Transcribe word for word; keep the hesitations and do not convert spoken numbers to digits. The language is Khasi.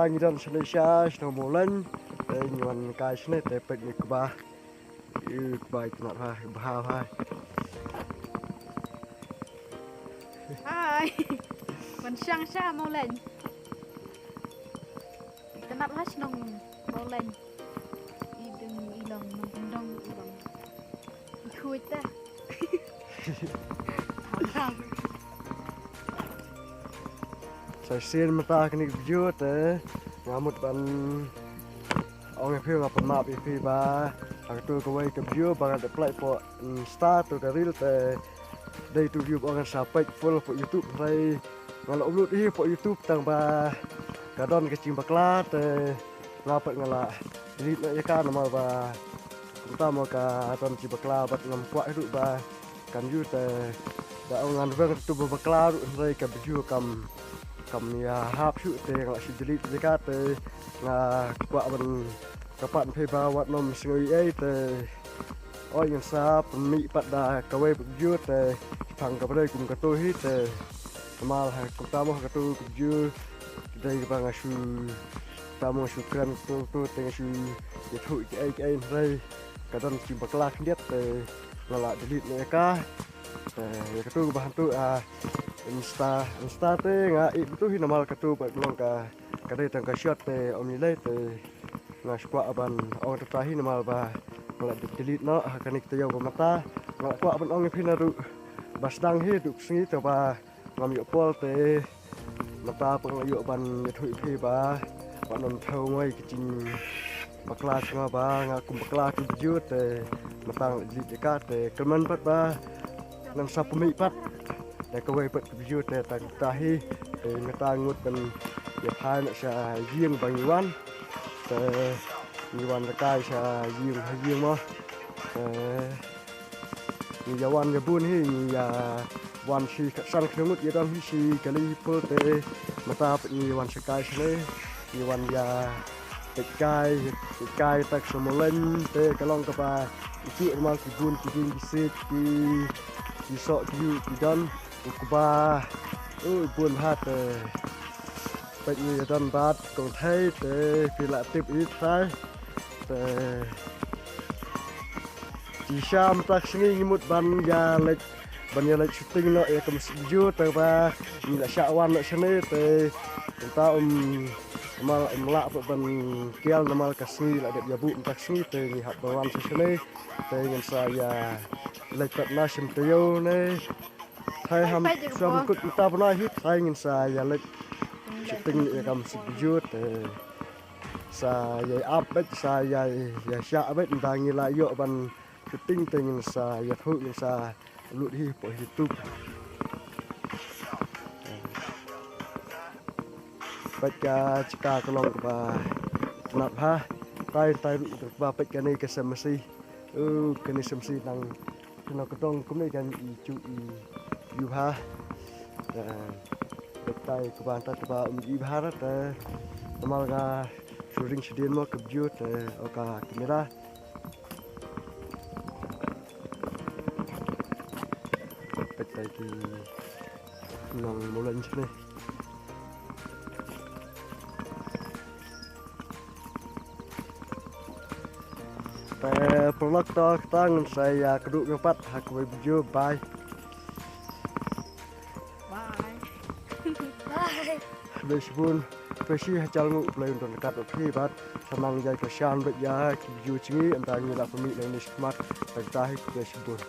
Ngi don shane sha shnong Mawleng. Te ngi wan kai shane te peit ngi kba. Ï kba i tnat ha bha bha. Hai. Wan shang sha Mawleng. Tnat ha shnong Mawleng. I ding i long nong dong i long. I khuid ta. Sa sien mynta kane ka video te nga mut ban ong ïa phi, nga pan map ïa phi ba ha katu kawei ka video ba nga da pynlait hapoh Insta tu ka reel te dei tu video ba ong ngan sa peit full hapoh YouTube, hynrei nga la upload hi hapoh YouTube tang ba ka don ka jingbakla te nga pat nga la delete noh ïa ka namar ba kumta mo ka don jingbakla bad ngam kwah hi ruh ba kan ïoh te da ong ngan weng tu ba bakla ruh hynrei ka video kam kam ïahap shuh te nga la shu delete ïa ka te nga kwah ban kyrpad phi ba wat nym sngew ei ei te oi ngan sa pynmih pat da kawei pat video te pang ka brei kum katu hi te. Namar ha kumta mo ha katu ka video dei kaba nga shu kumta mo shu kren tu tu te nga shu ïathuh kiei kiei hynrei ka don ki bakla khyndiat te nga la delete noh ïa ka. Te ïa katu kaba hantu a Insta, Insta te nga ïeh tu hi namar katu ba long ka ka dei tang ka shot te ym lei lei te nga shu kwah ban ong tata hi namar ba nga la delete noh ha kane ka taïew ba mynta. Nga la kwah ban ong ïa phi na ruh ba sdang hi duk sngi te ba ngam ïoh pol te mynta pat nga ïoh ban ïathuh ïa phi ba wat nym thew ngoi ka jingbakla shuwa ba nga kum bakla tu video te mynta nga la delete ïa ka te kyrmen pat ba ngan sa pynmih pat da kawei pat ka video te tang kata hi. Te mynta ngut ban ïa phai noh sha ïing ba ngi wan. Te ngi wan da kai sha ïing ha ïing mo. Te ngi ïa wan ïa bun hi, ngi ïa wan shi khatsan khyndiat ngut ïa dang hi shi kali pul te mynta pat ngi wan sha kai shane. Ngi wan ïa peit kai, peit kai tak sha Mawleng te ka long kaba i shu rumal ki bun ki ding ki siej ki ki soh ki yu ki don u kba u bun hat te peit ngi ïa don bad kong thei te phi la tip i thai te. Ki sha mynta ka sngi ngi mut ban ïa leit ban ïa leit shooting noh ïa ka music video te ba ngi la shah wan noh shane te mynta um um lah pat ban kial namar ka sngi la dep ïa buh mynta ka sngi te ngi hap ban wan sha shane te ngin sa ïa leit pat na sha taïew ne. Thai ham sam kut mynta bnai hi thai ngin sa ïa leit shooting ïa ka music video te sa ïa ap bad sa ïa ïa shah bad mynta ngi la ïoh ban shooting te ngin sa ïathuh ngin sa lut hi hapoh YouTube. Peit ka jaka ka long kaba tnat ha. Tai tai ruh kaba peit kane ka sem masi. U kane sem masi nang kano ka dong kumne kan i ju i yu ha. Peit tai kaba ta kaba um i bha ra ta. Tamal ka shooting shadien mo ka view te o ka camera. Peit tai ki nong Mawleng shane. Te paralok to kata ngan sa ïa kduh ngan pat ha kawei video. Bye. Bye. Bye. Khublei shibun. Khublei shi ha jalnguh Blei un don ryngkat bad phi bad sa nang ïai kyrshan bad ïa ki video jong ngi ynda ngi la pynmih nangne shakhmat. Tang kata hi khublei shibun.